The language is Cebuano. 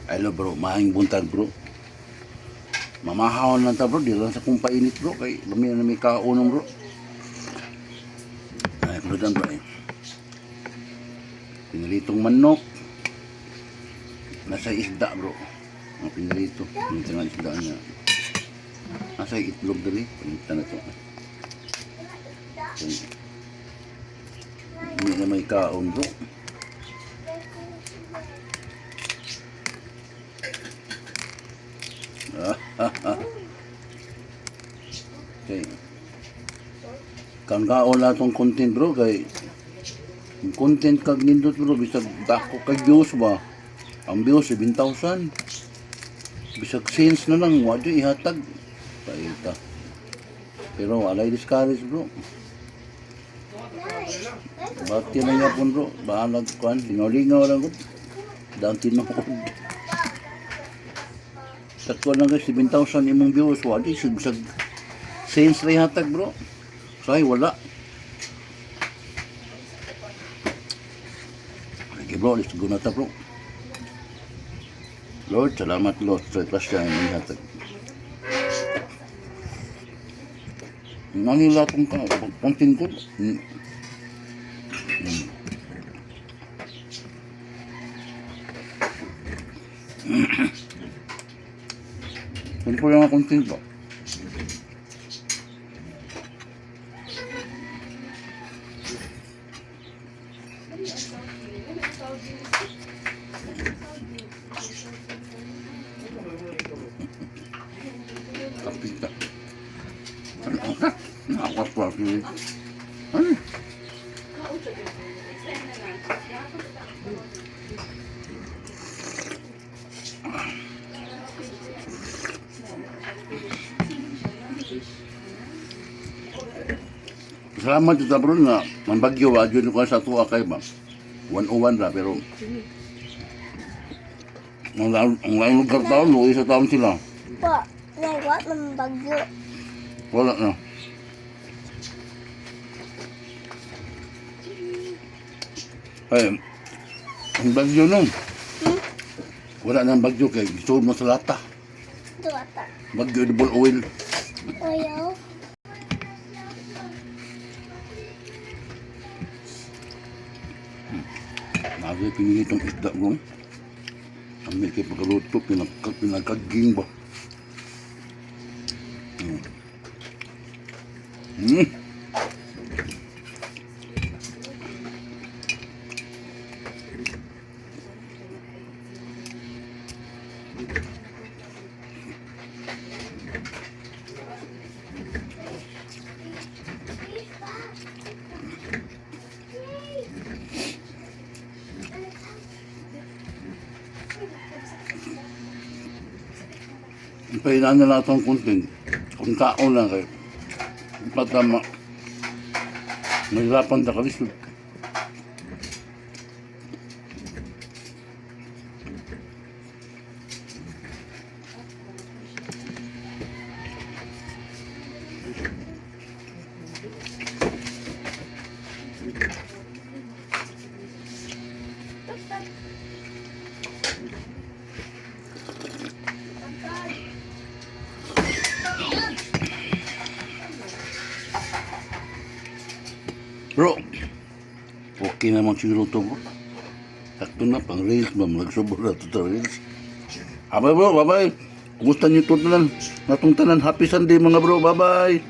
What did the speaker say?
Hello bro, maayong buntag, bro. Mamahaw lang ta, bro, di lang sa kung painit, bro, kay lami na may kaunong, bro. Ay, kulutan, bro, eh. Piniritong manok. Nasa isda, bro. Ang pinirito. Yung nga isda niya. Nasa itlog dali. Palitan na to. Okay. Hindi na may kaon, bro. Okay. Kang kaon lang tong content, bro, kay yung content kag nindot, bro, bisag dako kag views ba. Ang views 7,000. Bisag sense na lang wa jud ihatag. Paita. Pero walay discourage, bro. Bati na yapon, bro. Bahalag kuan, lingaw-lingaw lang gud. Dang tinuod. Sakto lang guys, 7,000 imong views, wa di bisag sense ra ihatag, bro. Say wala. Sige bro, let's go na ta, bro. Lord, salamat Lord sa grasya imong ihatag. Nanila tong ka, content ko. Simple lang ang content ba? Kapita. Ano ka? Nakakaswa. Ay. Salamat sa bro na ang bagyo wa jud ko sa tuwa kay ba. 101 ra pero ang laing lugar taon, luwi sa taon sila. Pa, naiwat ng bagyo. Wala na. Ay, ang bagyo nung. Wala na ang bagyo kay gisulod mo sa lata. Duwata. Bagyo edible oil. Ayaw. Nagay pinilitong isda, bro. Ang may kay pagkaluto, pinagkaging ba? Pahinaan na lang itong content. Kung tao lang kayo. Patama. Mahirapan ta kalisod. Bro, okay naman siguro to, bro. Sakto na, pang reels ba? Magsobra na to sa reels. Abay bro, bye-bye. Kumusta niyo to tanan? Natong tanan, happy Sunday mga bro, bye-bye.